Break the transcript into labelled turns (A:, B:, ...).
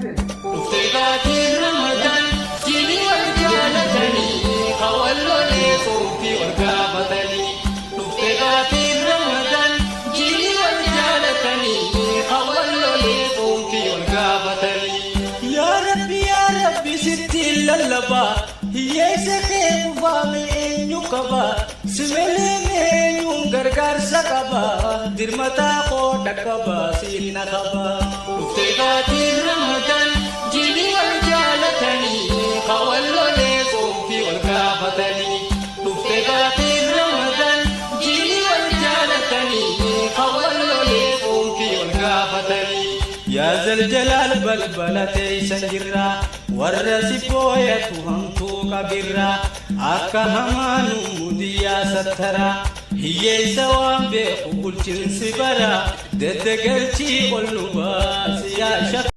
A: Dhuftee baatiin Ramadaan jiini wal jaalatanii hawallolee qophii wal gaafatanii. Dhuftee baatiin Ramadaan jiini wal jaalatanii hawallolee qophii wal gaafatanii.
B: Yaa Rabbi, yaa Rabbi, sitti lallabaa, hiyyeessa kee kufaame eenyu qaba? Simelee eenyuun gargaarsa qaba? Dirmataa koo dhaqqaba, siin na qaba.
A: Dhuftee baatiin Ramadaan jiini wal jaalatanii hawallolee qophii wal gaafatanii. Dhuftee baatiin Ramadaan jiini wal jaalatanii hawallolee qophii wal gaafatanii.
B: Yaa zaljalaal, balbala teeysan jirra, warra si booyatu hamtuu qabirra, akka hamaanu mudiyyaa sattara, hiyyeessa waan beeku bulchiinsi bara deddegalchii ol nu baasi yaa.